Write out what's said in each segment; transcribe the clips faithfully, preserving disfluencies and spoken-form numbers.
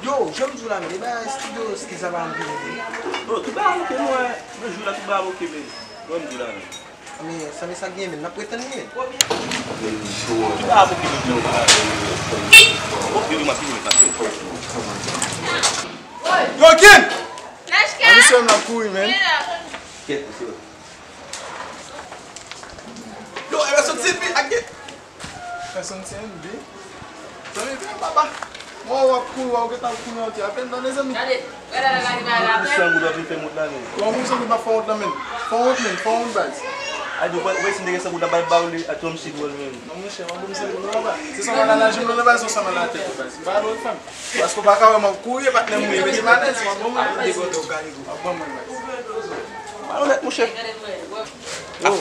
Yo, jan m di w la, men, e ba studio Skiza pa anpil, men. Bro, tout bagay oke, non, eh. Men jou la, tout bagay oke, men. Mwen, m di w la, men. Men, sa, men sa gen, men, n ap ret tann li, men. Tout bagay oke, men, jan w di la. Oke, wi, m ap vini, men, m ap vini. Yo, Kim! An, misye menm ap kouri, men. Kèt, misye. Yo, e, soti, pi, ak Fè son ti N B. Zanmi, fè papa. Mwen wè w ap kouri, wè w gentan ap kouri yon ti apèn, tande, zanmi. Gade, gade, gade, gade, gade. Pou san goud w ap vin fè m wont la, men. Kòman pou san goud m ap fè w wont la, men? Fè w wont, men, fè w wont, baz. Ay, di w wè, wè, si m te gen san goud, m ap al ba w li a Tom Sidwell, men. Non, monchè, w ap ban m san goud, non, baz. Se sa w al al jwenn nan, baz, se sa w al al tèt, baz. M pa al wè fanm. Paske w pa ka wè m ap kouri, patnè m, wi, mete m alèz, w ap ban mwen, baz. W ap ban mwen, baz. Malonèt, monchè. Oh,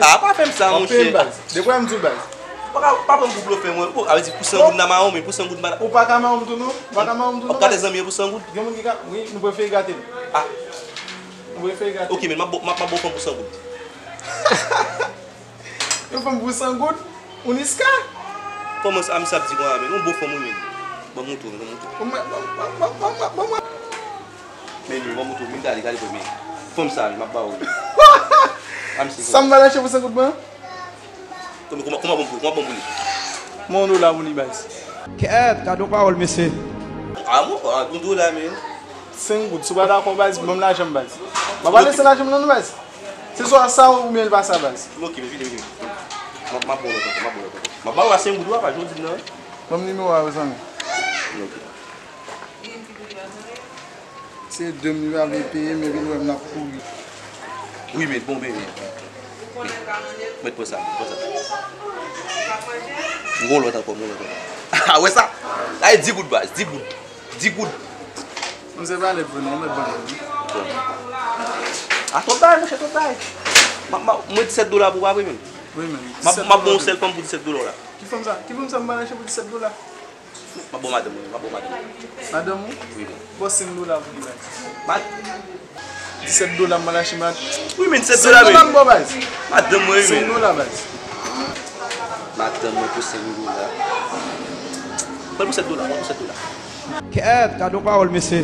ah, pa fè m sa, monchè. Depi m di w, baz. Pa, pa pran m pou blofè, mwen. Bon, a vle di pou san goud nan mawon, men pou san goud, m pa. Ou pa ka mawon tou, non? Ou pa ka mawon tou, non, baz? W ap gate zanmi yo pou san goud? Gen moun ki ka, wi, nou prefere gate l. Ah. Nou prefere gate l. Ok, men m ap bo-, m ap, m ap ba w fanm pou san goud. Yon fanm pou san goud? Ou niska? Kòman sa, misye ap di konsa, men? Yon bon fanm, wi, men. Ban m montre w, ban m montre w. Ban mwen, ban mwen, ban mwen, ban mwen, ban mwen. Men, men, ban m montre w, men, gade, gade, men. Fanm sa, men, m ap ba w li. A, misye. Sa m va lache pou san goud, mwen? Kòman, kòman, kòman bon pou, kòman bon pou li? Mwen yon dola pou li, baz. Kèt, gade yon pawòl, mesye. A, mwen, a, yon dola, men. Senk goud, si w pa dakò, baz, ban m lajan m, baz. M pa pale san lajan m nan, non, baz. Se swa sa oubyen l pa sa, baz. Ok, men vini, vini. M ap, m ap ba w lòt ankò, m ap ba w lòt ankò. M ap ba w a senk goud, w a pa jodi m nan. Ban m nimewo a, zanmi. Ok. Se de m li pa vle peye, men vin wè m n ap kouri. Wi, men bon, men, men. Mèt pran sa, pran sa. M gon lòt ankò, m gon lòt ankò. A, wè sa? Ay, di goud, baz, di goud. Di goud. M se pale pou nou, mwen ban nou. Bon. A, twòp bagay, monchè, twòp bagay. M ap, m ap, mwen disèt dola pou w pa vre, men. Wi, men. M ap, m ap ba w yon sèl fanm pou disèt dola w la. Ki fanm sa? Ki fanm sa m ba lajan pou disèt dola? M ap ba w madanm mwen, m ap ba w madanm mwen. Madanm ou? Wi, men. Bon, senk dola pou li, baz. Ma-, disèt dola m ba lajan, baz. Wi, men disèt dola, men. Senk dola m ba w, baz. Madanm mwen, wi, men. Senk dola, baz. Madanm mwen pou senk dola. Ban l pou sèt dola, ban l pou sèt dola. Kèt, gade yon pawòl, mesye.